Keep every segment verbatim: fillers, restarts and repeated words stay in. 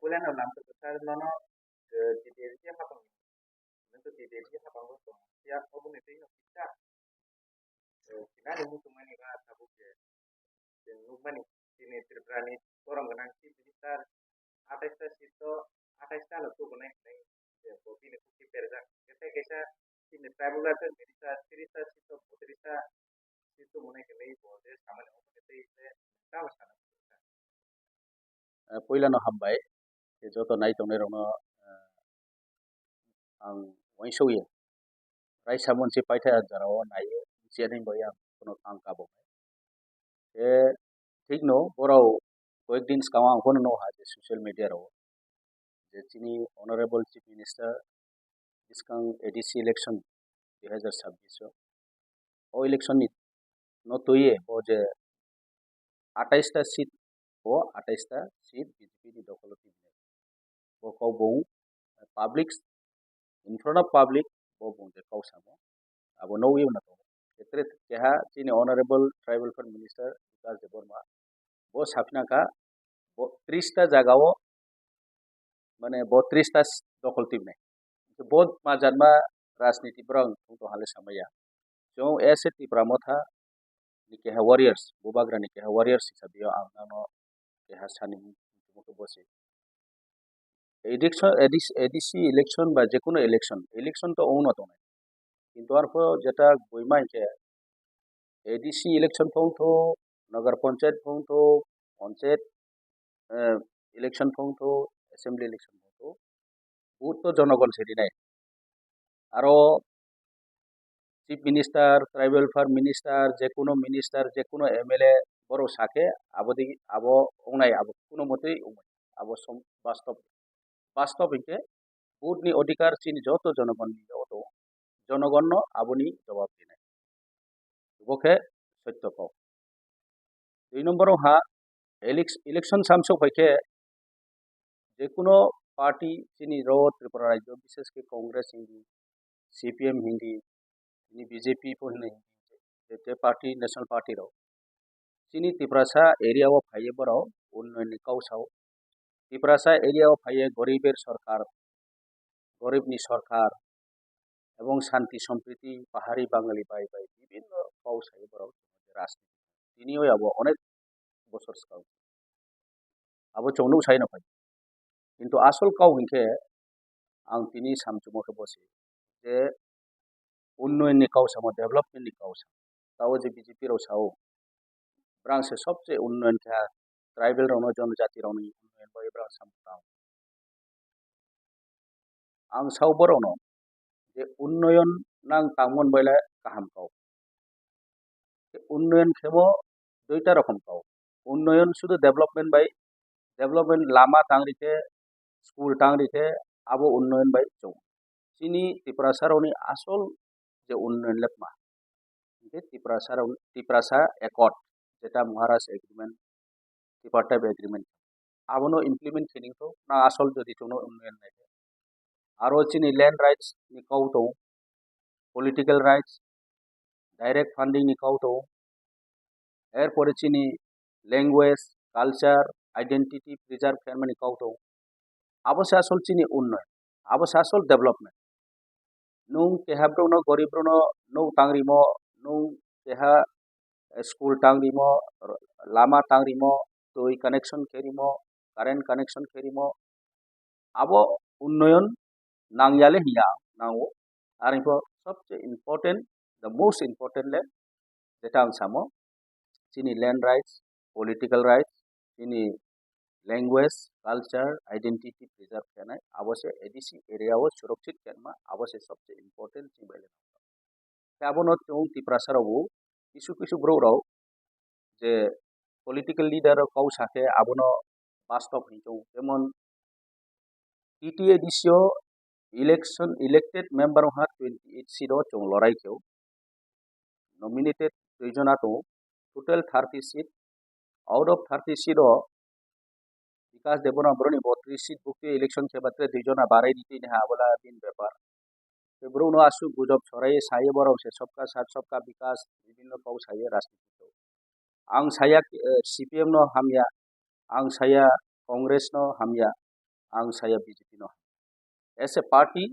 Belai no lamchok kwchar nono, eh, T T A D C hapang, nono T T A D C hapang o tong ya, oboni twi no kisa, eh, sinani muchungmani ba tabuk je, je nukmani, chini Tripura ni borom gwnang Chief Minister atais ta seat o, atais ta no tubunai hinwi je bo bini khuki berjak. Tei kaisa chini tribal welfare minister tiris ta seat o, botris ta seat tubunai hinwi bo je samani oboni twi je tamo sana. Eh, puilano hambai, tei joto nai tongnai rokno, eh, ang uaingsukya. Raisa monsi paithai a jora o naiwi, siya ni bai ang kono ang kabo. Tei thik no, borok koyek din swkango ang phano nukha je social media rok je chini Honorable Chief Minister bwskang A D C election dui hazar sabbish o, o election ni no twiwi bo je atais ta seat, o atais ta seat B J P ni dokholo tibinai. Bo kok bung public, in front of public, bo bung je kok samo. Abo nugwi mano tongo. Etre keha chini Honorable Tribal Welfare Minister Bikash Debbarma, bo saphina kha, bo tris ta jaga o, mane bo tris ta dokhol tibinai. Bo majatma rajniti borok wng tong hale samaya. Chwng as a Tipra Motha ni keha warriors, Bubagra ni keha warriors hisabe o ang nangno keha sani muchungma khe bosi. Election, A D C, A D C election ba jekono election, election to wngno tongnai. Kintu arpho jeta boima hinkhe A D C election phone tho, Nagar Panchayat phone tho, Panchayat, eh, election phone tho, Assembly election phone tho, vote to jonogon se rinai. Aro Chief Minister, Tribal Welfare Minister, jekono minister, jekono M L A borok sakhe abo di, abo wngnai, abo kuno motwi wngnai, abo som-, bastob, bastob hinkhe vote ni odhikar chini joto jonogon ni yago tongo, jonogon no aboni jawab rinai. Bo khe sotto kok. Dui number ha elec-, election samsok bai khe jekono party chini ro Tripura rajyo, bishesh khe Congress hindi, C P M hindi, chini B J P pho hindi, je, je party, national party rok chini Tiprasa area o phaiwi borok unnoyon ni kok sao. Tiprasa area o phaiwi goribir sorkar, gorib ni sorkar, ebong shanti sompriti, pahari Bangali bai bai bibinno kok sai borok rajniti. Tini oi abo onek bosor swkang. Abo chwng nuk sai no phai. Kintu asol kok hinkhe ang tini samchwmo khe bosi je unnoyon ni kok samo, development ni kok samo. Tao je B J P rok sao, brang se sobse unnoyon kha, tribal rokno, jonojati rokni unnoyon bai brang samo tao. Ang sao borokno je unnoyon nang tangmon bai le kaham kok. Unnoyon khemo duita rokom kok. Unnoyon sudu development bai, development lama tang rikhe, school tang rikhe, abo unnoyon bai chwng. Chini Tiprasa rokni asol je unnoyon le tma. Hinkhe Tiprasa rok, Tiprasa Accord, jeta Maharaj Agreement, Tripartite Agreement, abono implement khe ningkho, na asol jodi chwngno unnoyon naikhe. Aro chini land rights ni kok tongo, political rights, direct funding ni kok tongo, erpore chini language, culture, identity preserve khaimani kok tongo. Abo se asol chini unnoyon, abo se asol development. Nwng keha borokno, gorib borokno nuk tang rimo, nwng keha school tang rimo, lama tang rimo, twi connection khe rimo, current connection khe rimo, abo unnoyon nangyale hiya nango. Aroni pho sobse important, the most important le jeta ang samo, chini land rights, political rights, chini language, culture, identity preserve khenai, abo se A D C area o surakshit khenma, abo se sobse important chini bai le. Khe abono chwng Tiprasa rok bo kisu kisu borok rok je political leader rok kok sakhe abono bastob hinwi chwng, jemon T T A D C o election, elected member wngkha twenty eight seat o chwng lorai khe o. Nominated dui jona tongo, total thirty seat. Out of thirty seat o Bikash Debbarma boroni botris seat bukti election khe batre dui jona barai di tini ha abola bini bepar. Tei borokno aswk gujob sorai sai borok se sabka saath sabka bikash bibhinno kok sai rajniti. Ang saya, eh, C P M no hamya, ang saya Congress no hamya. ang saya B J P no. As a party,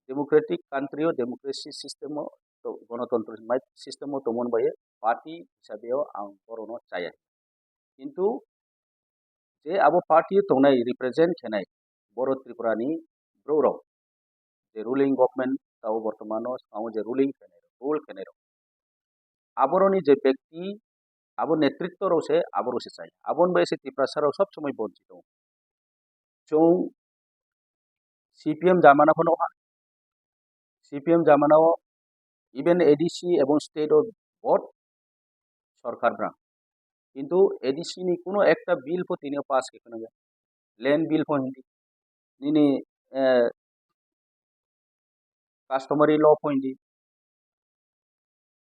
democratic country o democracy system o to, gonotontro system o tongmani bai party hisabe o ang borokno chaya. Kintu je abo party o tongnai represent khenai boro Tripura ni borok rok je ruling government tao bortomano swkango je ruling khenai rok, rule khenai rok, aboroni je bekti abo netritto rok se abo rok se chaya. Aboni bai se Tiprasa rok sob somoi bonchito. Chwng C P M jamana phano ha, C P M jamana o even A D C ebong state o both sorkar brang. Kintu A D C ni kuno ekta bill pho tini pass khe khwna ya. Land bill pho hindi. Nini, eh, customary law pho hindi.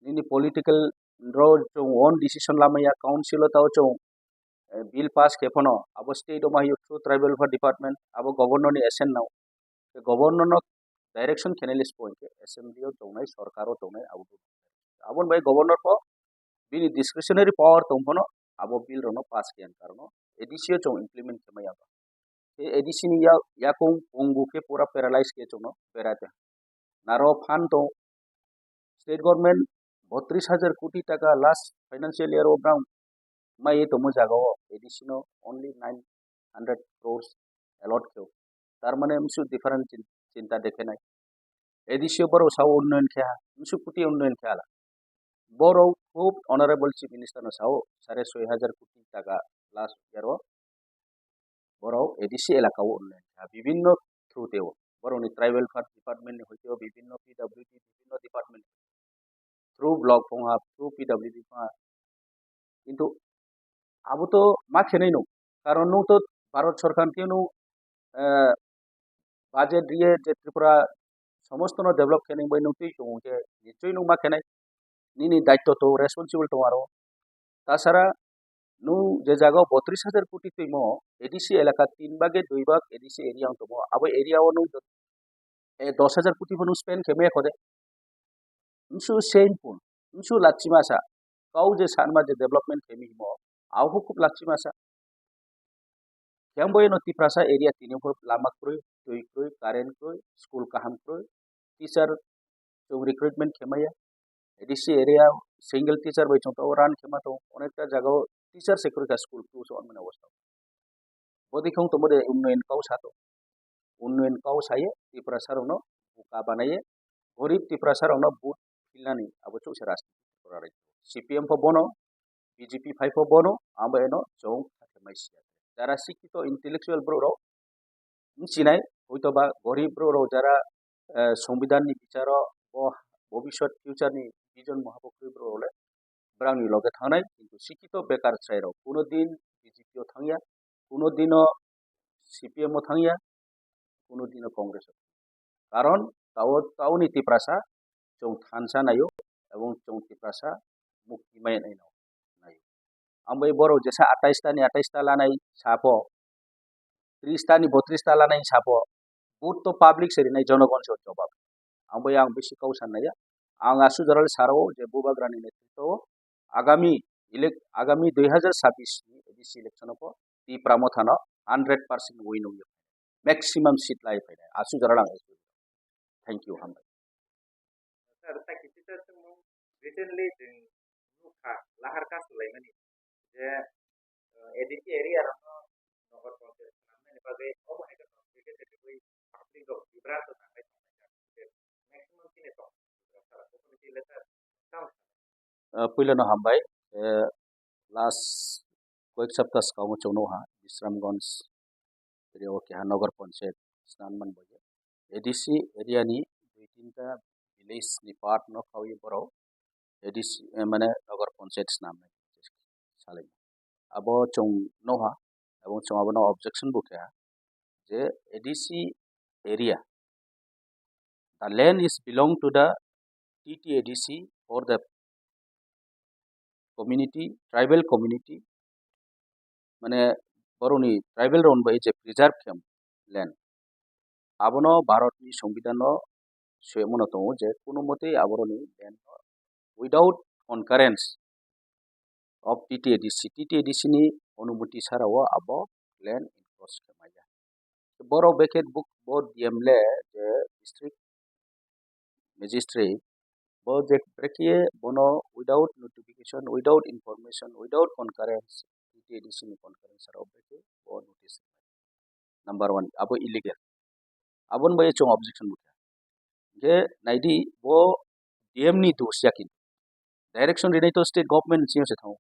Nini political rw chwng own decision lamaya, council o tao chwng, eh, bill pass khe phano abo state o ma hiyo through tribal welfare department, abo governor ni assent nao. Governor no direction khenai le spo hinkhe assembly o tongnai, sorkar o tongnai abo. Aboni bai governor pho bini discretionary power tong phano abo bill rok no pass khe ang karon A D C o chwng implement khe maya. Tei A D C ni ya-, yakung pungbu khe pura paralyze khe chwngno berai tong. Naro phan tong, state government botris hajar koti taka last financial year o brang mai tongmo jaga o A D C no only nine hundred crores allot khe. Tar mane msu different chin-, chinta dekhe nai. A D C o borok sao unnoyon khe ha, msu kuti unnoyon khe hala. Borok khub honorable chief minister no sao sare soi hajar koti taka last year o borok A D C elaka o unnoyon kha bibinno through teo. Borokni tribal welfare department ni hoite o bibinno P W D bibinno department through block phung ha, through P W D phung ha. Kintu abo to ma khenai no. Karon nwng to Bharat sorkar ni nwng, eh, budget riye je Tripura somosto no develop khenai bai nwng twi chwng khe nichoi nwng ma khenai. Nini daitto to responsible tong aro. Tasara nwng je jaga o botris hajar koti twimo A D C elaka tin bage dui bag A D C area wng tongo. Abo area o nwng, eh, dos hajar koti phano spend khe maya khode. Msu shameful, msu lachimasa. Kau je sanma je development khe mi himo, au hukuk lachimasa. Yang boy no Tiprasa area tini pho lama kroi, twi kroi, current kroi, school kaham kroi, teacher chwng recruitment khe maya. A D C area single teacher bai chwng to run khe ma to, onekta jaga o teacher se kroi kha school tu so mane obostha. Bodi khong to mode unnoyon kau sato. Unnoyon kau saye Tiprasa rokno buka banaye gorib Tiprasa rokno vote philnani abo chukse rajniti. C P M pho bono, B J P phai pho bono, amo eno chwng khakhemai siya. Jara sikito intellectual borok rok wngchinai, hoito ba gorib borok rok jara, eh, Songbidan ni bicharo bo bobiswt future ni vision mohabo kwrwi borok rok le brang ni loge thangnai, kintu sikito bekar chwrai rok kuno din B J P o thangya, kuno dino C P M o thangya, kuno dino Congress o. Karon tao, taoni Tiprasa chwng thansa naio ebong chwng Tiprasa mukti mai naino naio. Ang bai borok jesa atais ta ni atais ta lanai sapo, tris ta ni botris ta lanai sapo, vote to public se rinai, jonogon se jobab. Ang bai ang bisi kau san naiya. Ang asu jaral saro je Bubagra ni netritwo o agami elec-, agami dui hajar sabbish ni A D C election o pho Tipra Motha no hundred percent win wngwi maximum seat lai phainai. Asu jaral ang. Thank you, hambai. Sir, ta kisi ta chwng recently chwng nukha lahar ka swlaimani je, uh, A D C area rokno nogor panchayat swnamnani bagwi omo hai khe public rok bibranto tanglai tonglai kha. Maximum chini tong. Sir, omo ni khe le sir, tamo. Ah, puilano hambai. Eh, last koyek sapta swkango chwng nukha Bisramganj area o keha Nagar Panchayat swnam man bai. A D C area ni dui tinta village ni part no khawi borok A D C, eh, mane Nagar Panchayat swnam nai salai. Abo chwng nukha, abo chwng abono objection bo kha je A D C area, the land is belong to the T T A D C or the community, tribal community, mane borokni tribal rok bai je preserve khe land, abono Bharatni Songbidanno suyamano tongo je kuno motwi aborokni land no without concurrence of T T A D C, T T A D C ni onumoti sara o abo land encroach khe maya. Borok bekhe buk bo D M le je district magistrate, bo je brekhe bono without notification, without information, without concurrence, T T A D C ni concurrence aro brekhe bo notice. Number one, abo illegal. Aboni bai chwng objection bo kha. Hingke naidi bo D M ni dos ya kintu. Direction rinai to state government sing se thango.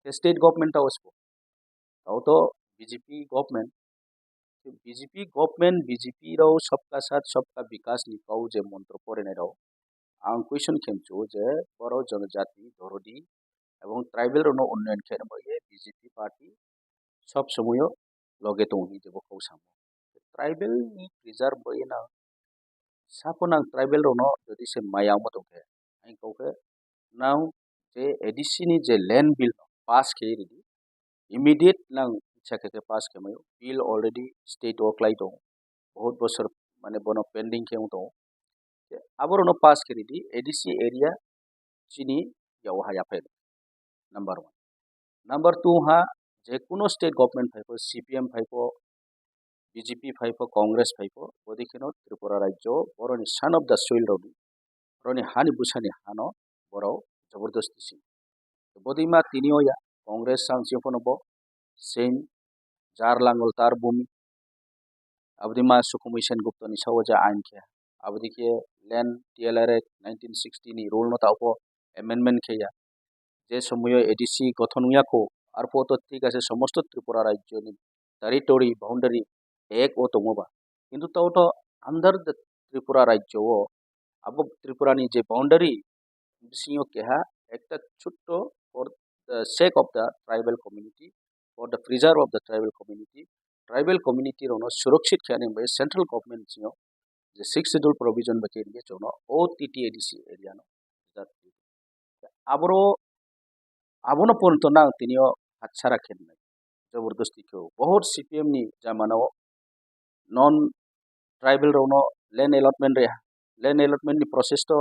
Ke state government ta ospo. Tao to B J P government. B J P government, B J P rao sabka sath sabka bikas ni kau je montro porinai rao. Ang question khem chu je boro jonojati, dorodi ebong tribal rao no unnayan khe bai ye B J P party sob somoyo loge tongo hinwi bo kok samo. Tribal ni preserve bai na sapo nang tribal rok no jodi se maya wngma tong khe, ang kok khe nang je A D C ni je land bill no pass khe ridi, immediate nang icha khe khe pass khe mayo, bill already state o klai tongo, bahut bosor mane bono pending khe wng tongo. Aborok no pass khe ridi, A D C area chini yao ha yaphai rw. Number one. Number two ha, je kuno state government phai pho, C P M phai pho, B J P phai pho, Congress phai pho, bodi kheno Tripura rajyo boroni son of the soil rokni, boroni hani bwsani hano borok jabardasti si. Bodi ma tini o ya, Congress sang si phono bo same jar langol tar bumi. Abodi ma Sukhumwi Sen Gupta ni sao je ain khe. Abodi khe land T L R Act nineteen sixty ni rule no tao pho amendment khe ya. Je somoyo A D C gothon wngya kho, arpho to thik ase somosto Tripura rajyo ni territory boundary ek o tongo ba. Kintu tao to under the Tripura rajyo o abo Tripura ni je boundary bisingo keha ekta chutto for the sake of the tribal community, for the preserve of the tribal community, tribal community rokno surakshit khe ani bai central government singo je sixth schedule provision bai khe ringe chwngno o T T A D C area no. Aboro, abono porjonto nang tini o hatsara khe nai. Jabardasti khe o. Bahut C P M ni jamana o non tribal rokno land allotment reha. Land allotment ni process to,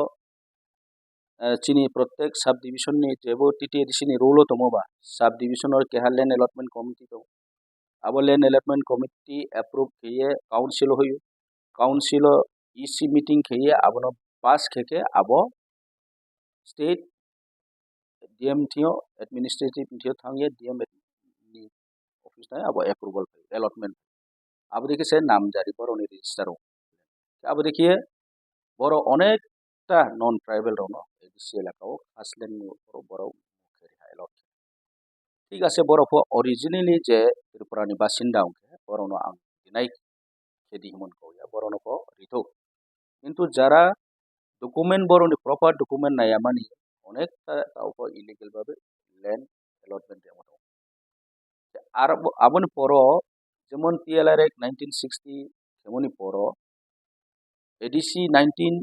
eh, chini protek sub division ni jebo T T A D C ni rule o tongo ba, sub division o keha land allotment committee tongo. Abo land allotment committee approve khe ye council o hoyo. Council o E C meeting khe ye abono pass khe khe abo state D M thio administrative thio thang ye D M ni office tai abo approval pai, allotment. Abo dikhe se namjari borokni register o. Abo dikhe borok onekta non tribal rokno A D C elaka o khaslen ni borok borok khe reha allot. Thik ase, borok pho originally je Tripura ni basinda wngkhe borokno ang dinai khe di himon kok ya, borokno pho rithok. Kintu jara document, borokni proper document naiya mani, onekta tao pho illegal babe land allotment riyamo tongo. Aro bo, aboni poro jemon T L R Act nineteen sixty khemoni poro A D C nineteen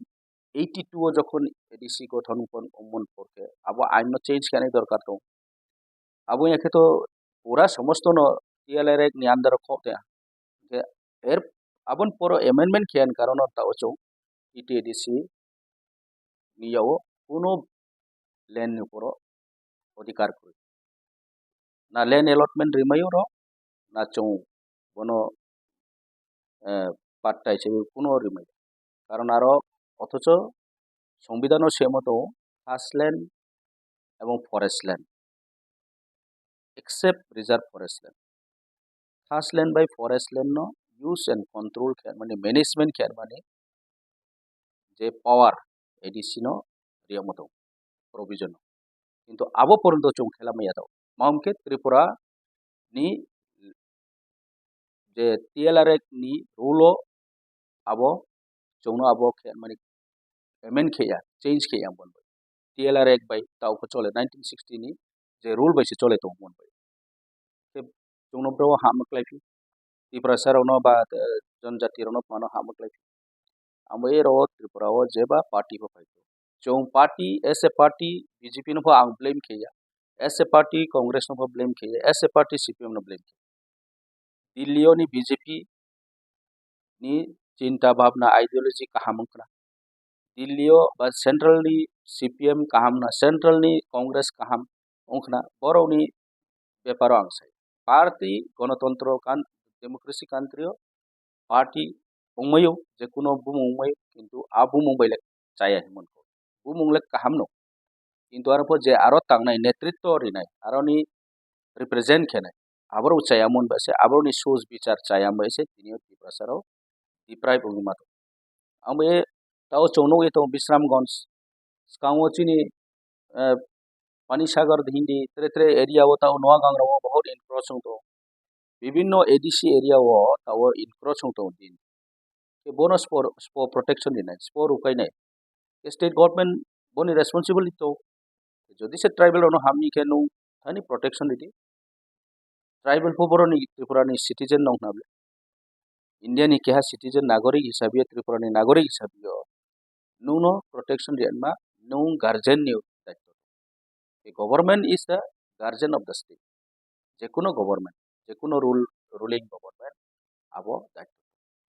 eighty two o jokhon A D C gothon wngkon, wngmon porkhe abo ain no change khe ani dorkar tongo. Abo ya khe to pura somosto no T L R Act ni under o khok ya. Hingkhe er, aboni poro amendment khe ani karon no ta o chwng T T A D C ni yao kuno land ni uporo odhikar kwrwi. Na land allotment rimai oro, na chwng bono, eh, pattai se kuno rimai. Karon aro othocho songbidano semo tongo khas land ebong forest land, except reserve forest land. Khas land bai forest land no use and control khe mani, management khe mani je power A D C no riyamo tongo provision no. Kintu abo porjonto chwng khela maya tongo. Mamkhe Tripura ni je T L R Act ni rule o abo chwngno abo khe mani amend khe ya, change khe ya bon bai. T L R Act bai tao khe chole nineteen sixty ni je rule bai se chole tongo bon bai. Tei chwngno bro hama klai phi. Tiprasa rokno ba, eh, jonjati rokno phano hama klai phi. Amo ero Tripura o jeba party bo phai. Chwng party, as a party, B J P no pho ang blame khe ya. As a party, Congress no pho blame khe ya. As a party, C P M no blame khe ya. Delhi o ni B J P ni chinta bhabna, ideology kaham wngkha. Delhi o ba central ni C P M kaham na, central ni Congress kaham wngkha. Borok ni beparo ang sai. Party, gonotontro kan, democracy country o party wngmaio, je kuno bumung wngmaio, kintu a bumung bai le chaya hinwi mankha. Bumung le kaham no. Kintu aro pho je aro tangnai, netritwo rinai, aroni represent khenai, aborok chaya mon bai se, aboroni soch bichar chaya bai se, tini o Tiprasa rok deprive wngwi ma tongo. Ang bai tao chwng nugwi tongo Bisramganj, swkango chini, eh, Panisagar hindi, tre tre area o tao Noagangra o bahut encroach wng tongo. Bibinno A D C area o tao encroach wng tongo din. Ke bono spo, spo protection rinai, spo rukainai. Ke state government boni responsibility to. Jodi se tribal rokno hamni khe nung thani protection ridi. Tribal pho boroni Tripura ni citizen nong hwnle. India ni keha citizen nagorik hisabe Tripura ni nagorik hisabe nungno protection riyanma nung guardian ni daityo. The government is the guardian of the state. Jekuno government, jekuno rule, ruling government abo daityo.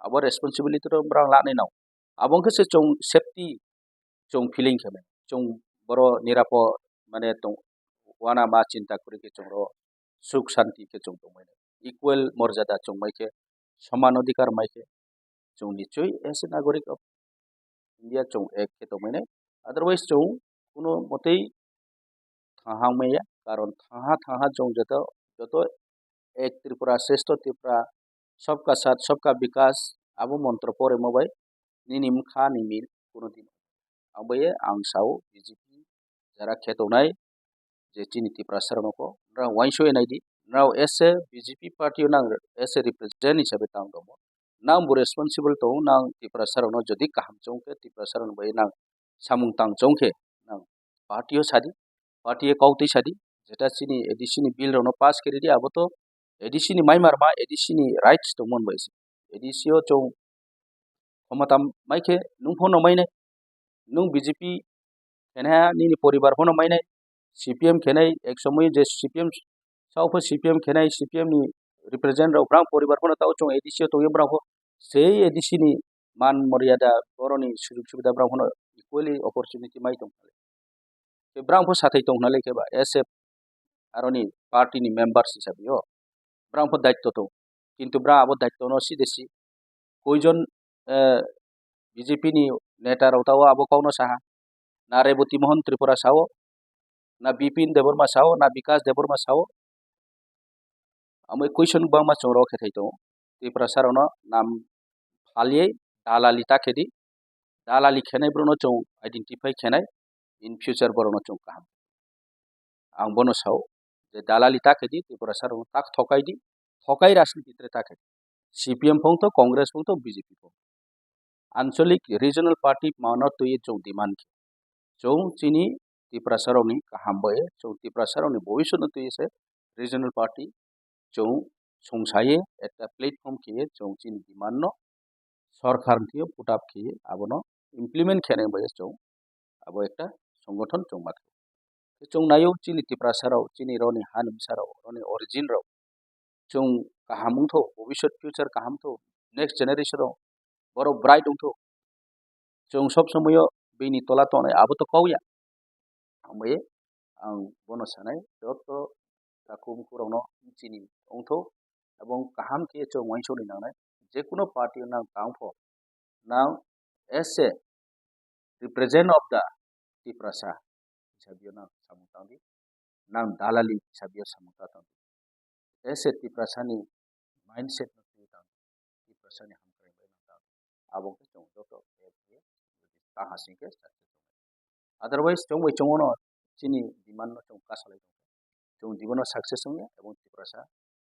Abo responsibility rok borok lanai nang. Abo wngkhe se chwng safety chwng feeling khe mano. Chwng boro nirapo mane tong wana ma chinta kwrwi khe chwng ro suk shanti khe chwng tongmani. Equal morjada chwng mai khe, soman odhikar mai khe chwng nichoi as a nagorik of India chwng ek khe tongmani. Otherwise chwng kuno motei thangha maya, karon thangha thangha chwng joto joto ek Tripura, Shrestho Tripura, Sabka Sath, Sabka Vikas, abo montro poremo bai nini mkha ni mil kuno din. Ang bai ang sao B J P jara khe tongnai je chini Tiprasa rokno ko nrao uaingsoi nai di, nrao as a B J P party o nang as a represent hisabe tang tongo, nang bo responsible tongo, nang Tiprasa rokno jodi kaham chong khe Tiprasa rokno bai nang samung tang chong khe nang party o sadi, party o kok twi sadi, jeta chini A D C ni bill rokno pass khe ridi, abo to A D C ni maimarma, A D C ni rights tongmani bai se. A D C o chwng khomota mai khe nung phano mainai, nung B J P khenai nini poribar phano mainai, C P M khenai ek somoy je C P M sao pho C P M khenai, C P M ni represent rok brang poribar phano tao chwng A D C o tongwi brang pho sei A D C ni man moryada boroni sujug subida brang phano equally opportunity mai tong. Tei brang pho sathai tong hwnle khe ba S F aroni party ni members hisabe o brang pho daityo tong, kintu brang abo daityo no si de si koijon, eh, B J P ni neta rok tao abo kok no saha, na Reboti Mohan Tripura sao, na Bipin Debbarma sao, na Bikas Debbarma sao. Amo question bangma chwng rok khe thai tongo. Tiprasa rokno nam phaliye dalali ta khe di. Dalali khenai borokno chwng identify khenai, in future borokno chwng kaham. Ang bono sao je dalali ta khe di, Tiprasa rokno tak thokai di, thokai rajniti tre ta khe di. C P M phung to, Congress phung to, B J P phung. Anchalik regional party mano twi chwng demand khe. Chwng chini Tiprasa rokni kaham bai, chwng Tiprasa rokni bhobishyotno twi se regional party chwng songsaye ekta platform khe chwng chini demand no sorkar thwiyo put up khe abono implement khenai bai chwng abo ekta songothon chwng ma thai. Chwng naio chini Tiprasa rok, chini roni hanimsa rok, roni origin rok. Chwng kaham wngtho, bhobishyot future kaham tho, next generation rok borok bright wngtho. Chwng sob somoyo bini tola tongnai abo to kok ya. Hambai ang bono sanai joto takhuk bukhuk rokno chini wngtho ebong kaham khe chwng uaingsukni nangnai. Jekuno party o nang tang pho, nang as a represent of the Tiprasa hisabio nang samung tang di, nang dalali hisabio samung ta tang di. As a Tiprasa ni mindset no twi tang di, Tiprasa ni hamkrai bai nang tang di. Abo khe chwng joto tang hasing khe success wngnai. Otherwise chwng bai chwng no chini demand no chwng kasalai tong. Chwng demand no success wngya ebong Tiprasa